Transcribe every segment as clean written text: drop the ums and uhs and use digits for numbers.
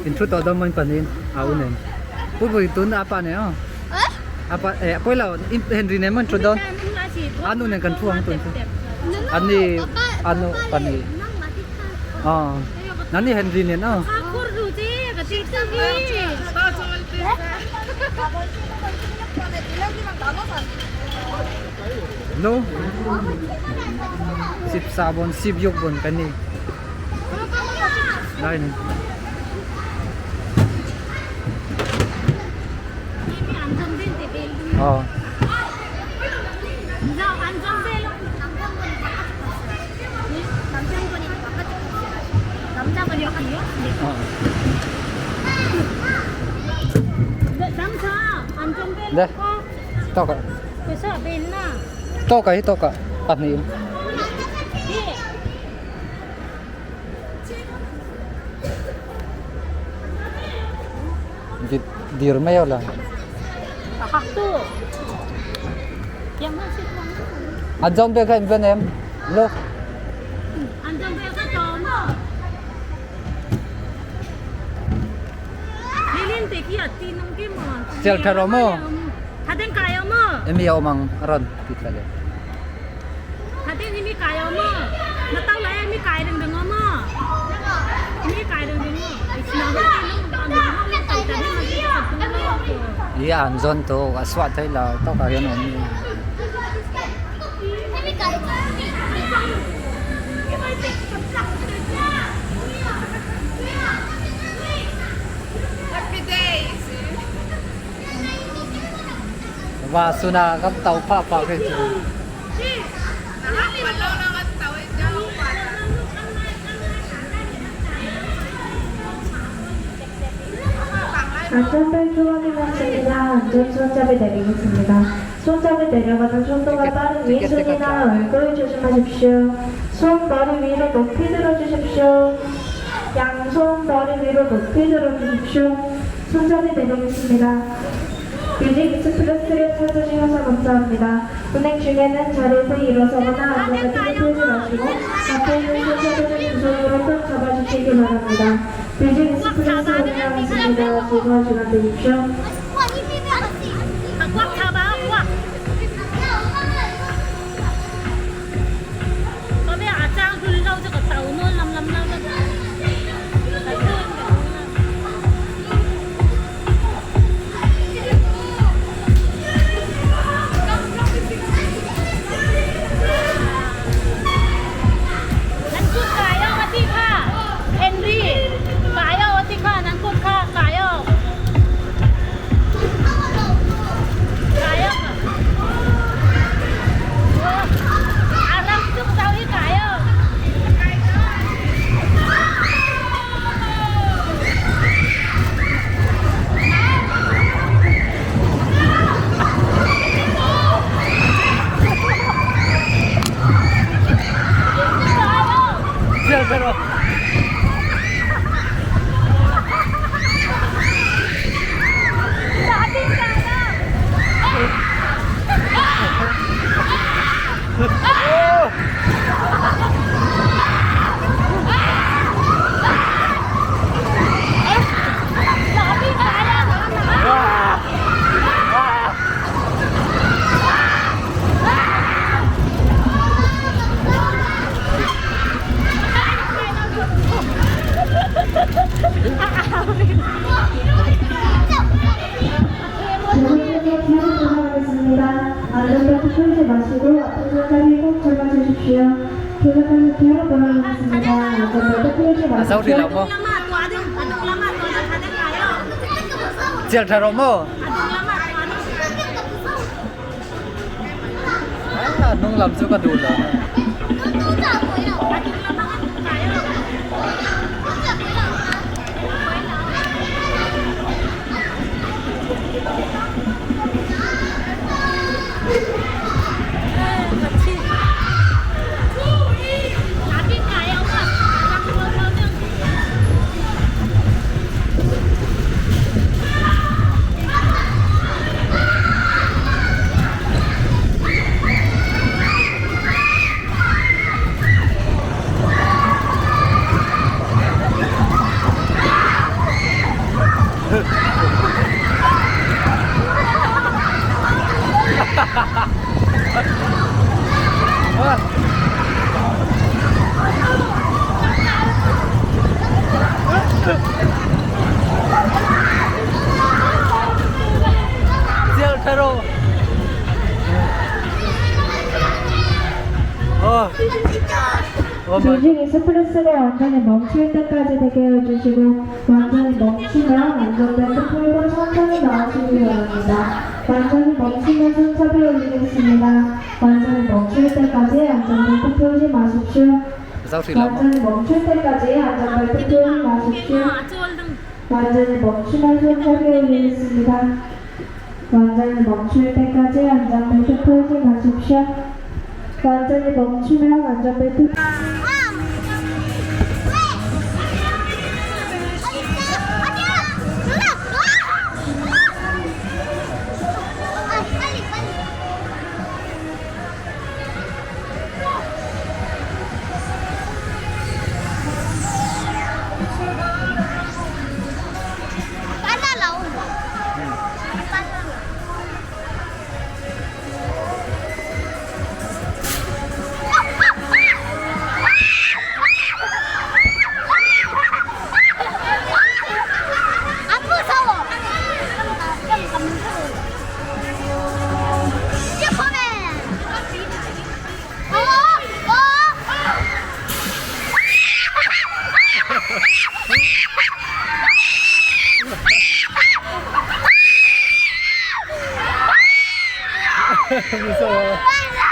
In thu tawh dawn maw in pahnihin a u nen. Pui pui tun apa nen aw. Apa eh pawi lo Henry nen maw in thu dawn. A nu nen kan thu ang tun chu. An ni a nu pahnih. Aw nani Henry nen aw. No. Sip sabon sip yuk bon kan ni. Đây này. Ờ. Ờ. Đây. To cả. To cái to cả. Pahnih. Dir mai aw la. An zawm ve kha in ven em? Lo. Cel tha rawh maw? Emi a awm ang a rawn ti thla leh. Hi an zawn tuk a suah thei lo tawk ah hian a awm ni. Va suna kan to phah phah khi cu. 안전벨트 확인하십니다. 안전 손잡이 내리겠습니다. 손잡이 내려가는 속도가 빠르니 손이나 얼굴 조심하십시오. 손 머리 위로 높이 들어주십시오. 양손 머리 위로 높이 들어주십시오. 손잡이 내리겠습니다. 뮤직 익스프레스를 찾으셔서 감사합니다. 운행 중에는 자리에서 일어서거나 안전벨트를 풀지 마시고 앞에 있는 손잡이를 두 손으로 꼭 잡아주시기 바랍니다. 뮤직 익스프레스 운행하겠습니다. 즐거운 시간 되십시오. 고객님께 뒤로 돌아가겠습니다. 안전벨트 풀지 마시고 앞에 손잡이 꼭 잡아주십시오. 계속해서 뒤로 돌아가겠습니다. 안전벨트 풀지 A zo rih lo 마십시오. maw? Cel tha rawh maw? Ah, hnung lam cu ka duh lo. Oh my. 조직 익스프레스가 완전히 멈출 때까지 대기해 주시고 완전히 멈추면 안전벨트 풀고 천천히 나오시기 바랍니다. 완전히 멈추면 손잡이 올리겠습니다. 완전히 멈출 때까지 안전벨트 풀지 마십시오. Zau thri lo maw? 완전히 멈출 때까지 안전벨트 풀지 마십시오. 완전히 멈추면 손잡이 올리겠습니다. 완전히 멈출 때까지 안전벨트 풀지 마십시오. 완전히 멈추면 안전벨트 빨리 빨리. 빨라 나온다. 빨라. 안 무서워. 좀 안 무서워. 슈퍼맨. 어? 어? Musawo. 빨라.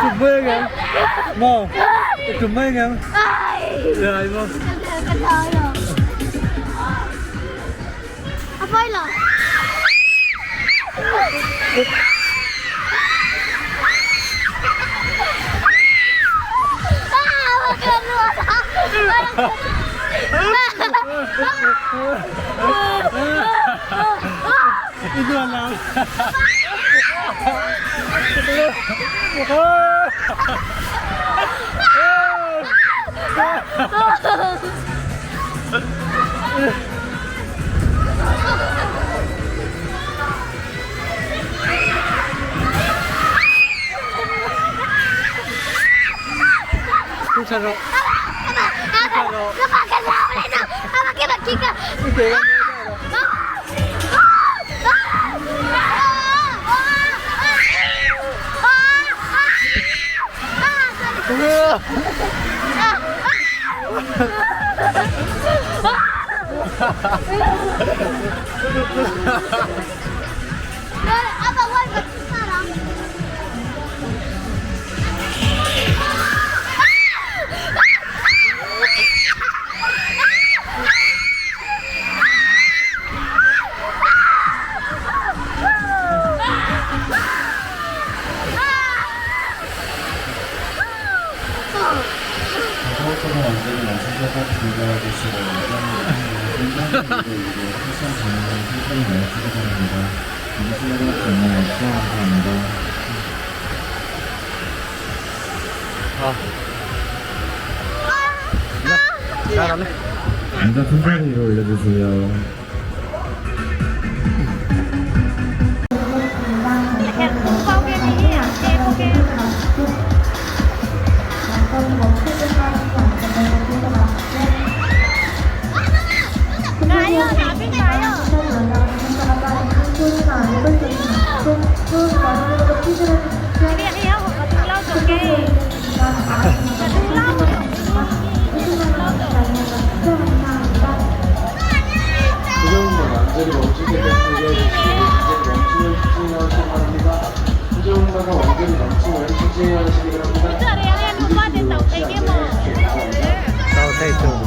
Chụp mê kìa. Mò. Chụp mê kìa. Ai. Rồi mò. Cái thơ rồi. À, phơi rồi. 아, Itu lah. Chú 아빠 와 이거 진짜라. 서울처럼 완전히 멈추셔서 불가하시고 패션 전문을 천천히 내주시기 바랍니다. 임신으로 전문해 주셔서 감사합니다. À. Ra lắm đấy. 안전 손잡이 위로 올려주세요. 나요, 나비 나요. 조정훈 완전히 멈출 때까지 대기해 주시고 완전히 멈추면 추진하시기 바랍니다. 조정훈마가 완전히 멈추면 추진하시기 바랍니다. Tao thấy chú.